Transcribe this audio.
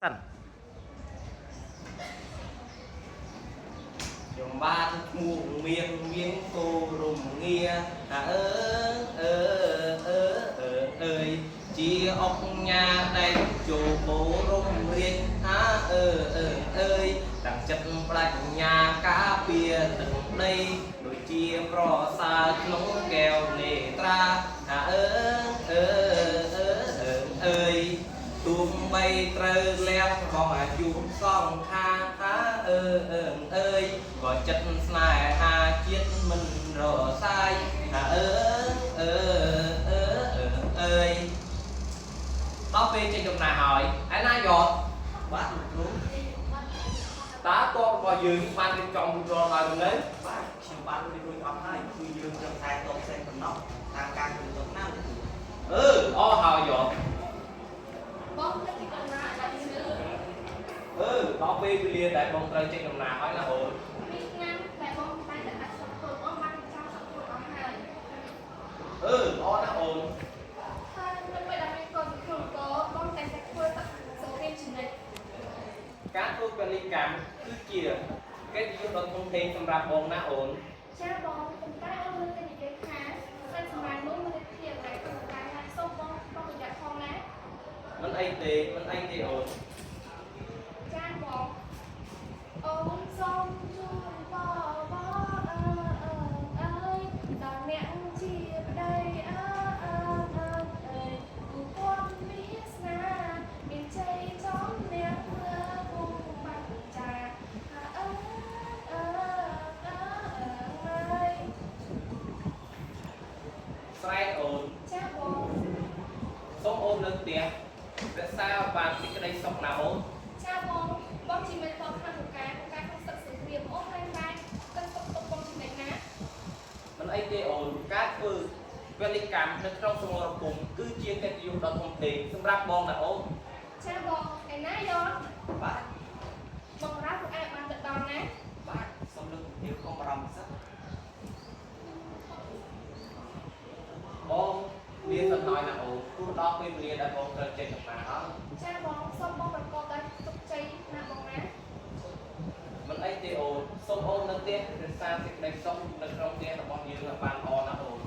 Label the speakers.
Speaker 1: សិន
Speaker 2: ខ្ញុំបានឈ្មោះមៀងមៀងគោរំងាថាអឺអឺអឺអឺអើយជាអុកញ៉ាដែលចូលគោរំរាជថាអឺអឺអើយតាំងចិត្តប្រាជ្ញាការពារទឹកដីដូចជាប្រសើរក្នុងកែវនេត្រាថាអឺអឺអឺអឺអើយ ទោះបីត្រូវលះបង់អាយុសងខាងថាអឺអឺអើយក៏ចិត្តស្នេហាជាតិមិនរសាយថាអឺអឺអឺអឺអើយដល់ពេលចេញដំណើរហើយឯណាយក
Speaker 3: បាទលោកគ្រូ
Speaker 2: តើតបរបស់យើងបានរៀបចំរួចរាល់ហើយនៅ
Speaker 3: បាទខ្ញុំបានរៀបរួចអស់ហើយគឺយើងត្រឹមតែតបផ្សេងប៉ុណ្ណោះតាមការគិតទុកណាលោកគ្រូ
Speaker 2: អឺអស់ហើយយក
Speaker 4: បងគិតពីកំណើអាឈឺ
Speaker 2: អឺដល់ពេលវេលាដែលបងត្រូវចេញដំណើរហើយណាអូន
Speaker 4: ពីឆ្នាំដែលបងតែតែអាចសុខខ្លួនបងបានចាំសុខខ្លួនអស់ហើយ
Speaker 2: អឺល្អណាស់អូន
Speaker 4: ហើយនៅពេលដែលមានកូនក្នុងកបងតែតែធ្វើទឹកសង្គ្រាមចំណិច
Speaker 2: ការធ្វើពលិកម្មគឺជាកិត្តិយសដ៏ធំធេងសម្រាប់បងណាអូន
Speaker 4: ចាបងប៉ុន្តែអូនលើតែនិយាយថាសិនសម័យនោះមានភាពតែប៉ុន្តែណាសូមបងប្រុងប្រយ័ត្នផងណា
Speaker 2: មិនអីទេមិនអីទេអូន
Speaker 4: ចាបងអូនសូមជួយបបអើអើអើយដល់អ្នកជាប្តីអើអើអើអើយគូគាត់វាសនាមានជ័យចំអ្នកមើលគង់បាច់ចាអើអើអើអើយ
Speaker 2: ស្រែកអូន
Speaker 4: ចាបង
Speaker 2: សូមអូននៅផ្ទះរក្សាឲ្យបានសេចក្តីសុខណាអូន
Speaker 4: ចាបងបងជាមេតបខាងការការក្នុងសឹកសង្គ្រាមអូនតែតែកិនទុកទុកបងចំណេញណា
Speaker 2: មិនអីទេអូនការធ្វើពលិកម្មនៅក្នុងសមរភូមិគឺជាកិត្តិយសដ៏ធំធេងសម្រាប់បងណាអូន
Speaker 4: ចាបងឯណាយក
Speaker 3: បាទ
Speaker 4: បងរ៉ាពួកឯងបានទៅដល់ណា
Speaker 3: បាទសូមលោកជំទាវកុំបារម្ភសិន
Speaker 2: បងលាសិនហើយណាអូនព្រោះដល់ពេលវេលាដែលបងត្រូវចេញដំណើរហើយ
Speaker 4: ចាបងសូមបងប្រកបដោយជោគជ័យណាបងណា
Speaker 2: មិនអីទេអូនសូមអូននៅផ្ទះរក្សាសេចក្តីសុខនៅក្នុងផ្ទះរបស់យើងឲ្យបានល្អណាអូន